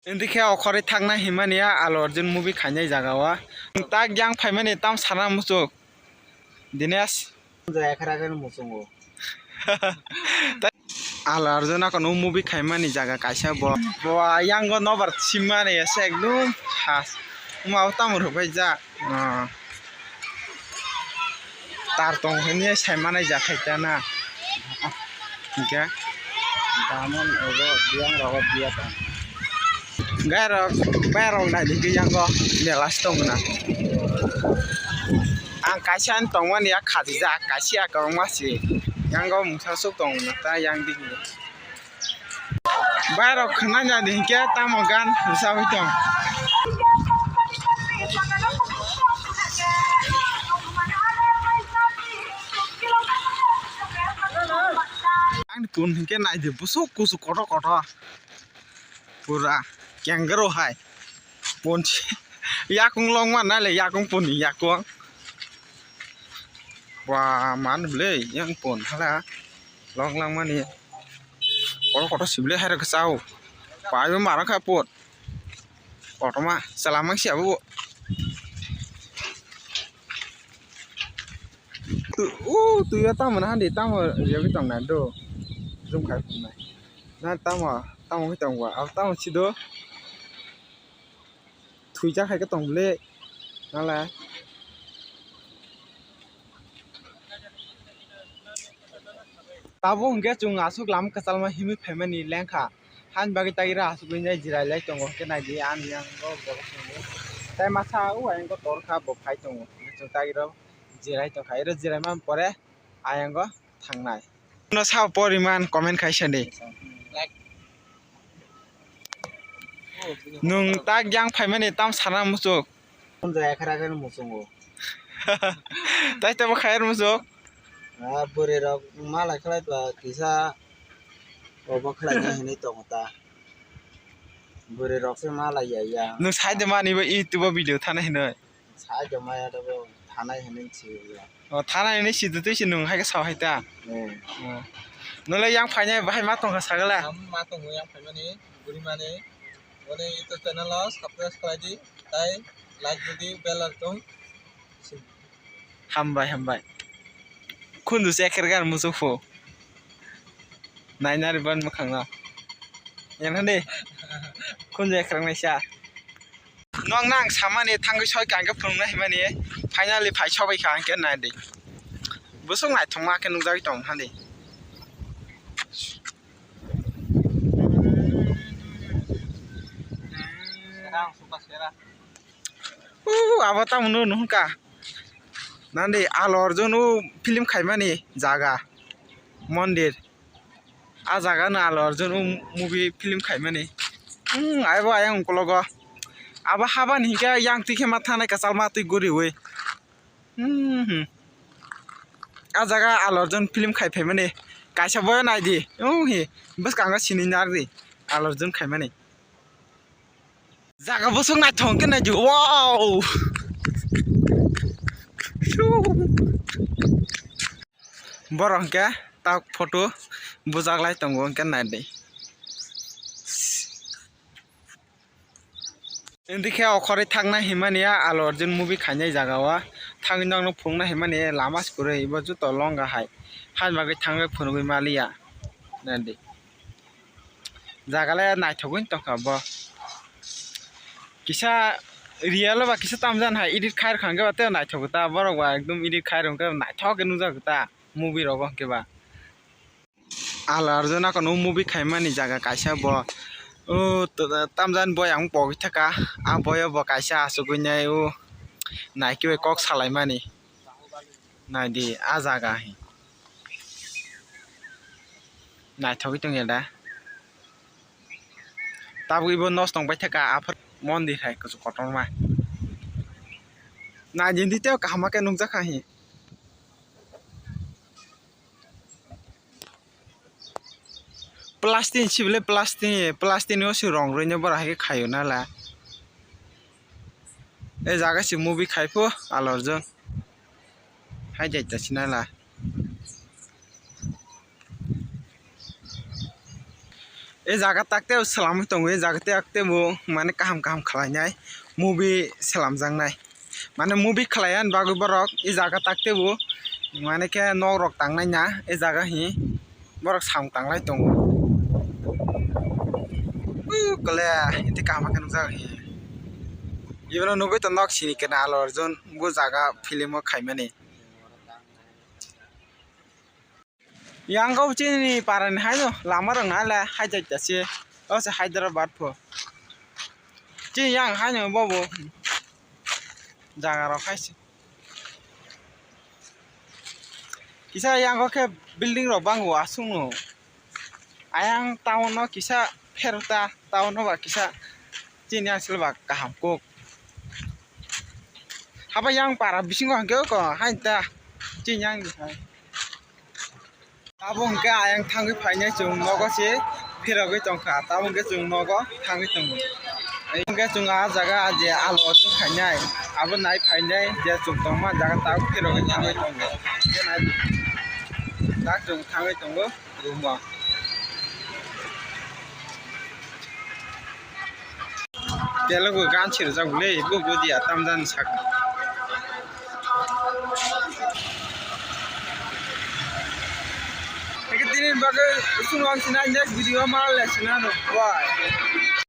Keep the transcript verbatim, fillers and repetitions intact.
Hindi khe okhorwi thangna himani ya Allu Arjun movie khainai jaga o. Tak yang phaimani tam sana muchuk. Dinesh. Jaya khara khe muchungo. Allu Arjun ako no movie khaimani jaga kaisa bo. Bo yango nobar simani ese ekdum has. Uma tamo rwbai jak. Ah. Tar tong hwnwi sai manai ja khai ta na. Hingke. Damon ego biyang rogo biya tong. Gai rok, bai rok nai di yango mela si tong na. Ang kaisa ani tongmani ya khati ja, kaisa ya kwbangma si. Yango mungsa suk tong na ta yang di. Bairok khwnajak di hinkhe tamo gan rwchapwi tong. Ani pun hinkhe naidi busuk kusu kotor kotor. Pura kengaro hai. Pon yakung long man nai le yakung pon yakung. Wa man ble yang pon hala long lang mani. Kotor kotor sible hai rok chao. Payo mara kha pot. Kotorma salamang si abo. Tu u tu ya tamo na handi tamo ya ki tong na do. Zoom khai phung nai. Na tamo tamo ki tong wa. Abo tamo si do. Thwijak hai khe tong le nala. Tabuk hwnkhe chwng aswk lama kwchalma himwi phaimani lengkha. Hani bagwi tagwi aswk wngwi jirai lai tongo hwnkhe naidi ani yang o borok chwngno. Tai masa o ayang o tor kha bo phai tongo hwnkhe chwng tagwi rok jirai tongkha. Ero jirai mani pore ayang o thangnai. No sa poriman comment khai sadi. Nwng tak yang phaimani tam sana muchuk. Jaya khara khe muchungo. Tai tabo khai muchuk. Ah, bwrwi rok malai khlai ba kisa obo khlai na hinwi tongo ta. Bwrwi rok se malai ya ya. Nwng sai de mani bo YouTube o video thana hinwi. Sai de maya da bo thanai hinwi si ya. O thanai hinwi si de twi si nwng hai khe sao hai ta. Hmm. O. Nwng le yang phainai bahai ma tongkha sagala. Am ma tongo yang phaimani bwrwi mani. Boni YouTube channel o subscribe khlai di. Tai like rwdi, bell rwtong. Hambai, hambai. Khundu se eker gan muchuk pho. Nainari ban mwkhang no. Yan hande. Khundu eker nai sa. Nwng nang samani thangwi soi kangkhe phunukna himani. Finally phai sobai kha hwnkhe nai di. Busuk naithokma khe nukjagwi tong hande. Uh, abo tamo no nuhung ka. Nandi Allu Arjun o film khaimani jaga. Mondir. A jaga no Allu Arjun o movie film khaimani. Hmm, aibo ayang ukologo. Abo habani hinkhe yang twi khe ma thanai kwchal ma twi guriwi. Hmm, hmm. A jaga Allu Arjun film khai phaimani. Kaisa boya nai di. Oh, hi. Bwskango sini nar di. Allu Arjun khaimani. Jaga bwswk naithok khe nai di. Wow! Borok hwnkhe tak photo bujak lai tongo hwnkhe nai di. Hindi khe okhorwi thangna himani ya Allu Arjun movie khainai jaga o. Thangwi nokno phunukna himani lama se kwrwi bo joto longa hai. Hai bagwi thangwi phunugwi maliya. Nandi. Jaga le naithogwi tongkha bo. Kisa real o ba kisa tamjani hai edit khai rwkha hwnkhe ba tei naithok ta borok ba ekdum edit khai rwkha naithok khe nukjak ta movie rogo hwnkhe ba. Allu Arjun ako no movie khaimani jaga kaisa bo. O, to-, tamjani boy ang pogwi thaka. A boyo bo kaisa achugwi nai o. Naikhe bai kok salaimani. Naidi a jaga hi. Naithogwi tongya da. Tabuk ibo nos tongbai thaka aphar mondir hai kuchuk kotorma. Naidi tei kaham khe nukjakha hi. Plastic ni sibole plastic ni, plastic ni o se rong rwino borok hai khe khaio nala. E jaga se movie khai pho Allu Arjun. Hai jai ta se nala. E jaga takte swlamwi tongo, e jaga takte bo mane kaham kaham khlainai, movie swlamjaknai. Mane movie khlaiya ni bagwi borok e jaga takte bo mane khe nok rok tangnai na e jaga hi borok samung tanglai tongo. Ukole iti kaham khe nukjak hi. Ibono nugwi tong nok sini kena Allu Arjun bo jaga film o khaimani. Yang kau chini para ni haino lama rang na le hai jai ta se o se Hyderabad pho. Chini yang haino bobo jaga rok hai se. Kisa yang khe building rok bango aswk no. Ayang town no kisa pherta town no ba kisa chini aswk ba kaham kok. Haba yang para bisingo hwnkhe oko hain ta chini yang ni hai. Abo hwnkhe ayang thangwi phainai chwng nogo se phirogwi tongkha, tamo hwnkhe chwng nogo thangwi tongo. Hwnkhe chwng ah jaga je Allu Arjun khainai abo nai phainai je chwng tongma jaga tabuk phirogwi thangwi tongo. Hwnkhe nai tak chwng thangwi tongo room o. Telugu gan sirjak le, bo buji ya, tamjani saka. Eke tini bagwi sung ang sinai next video ma le sinano, bye.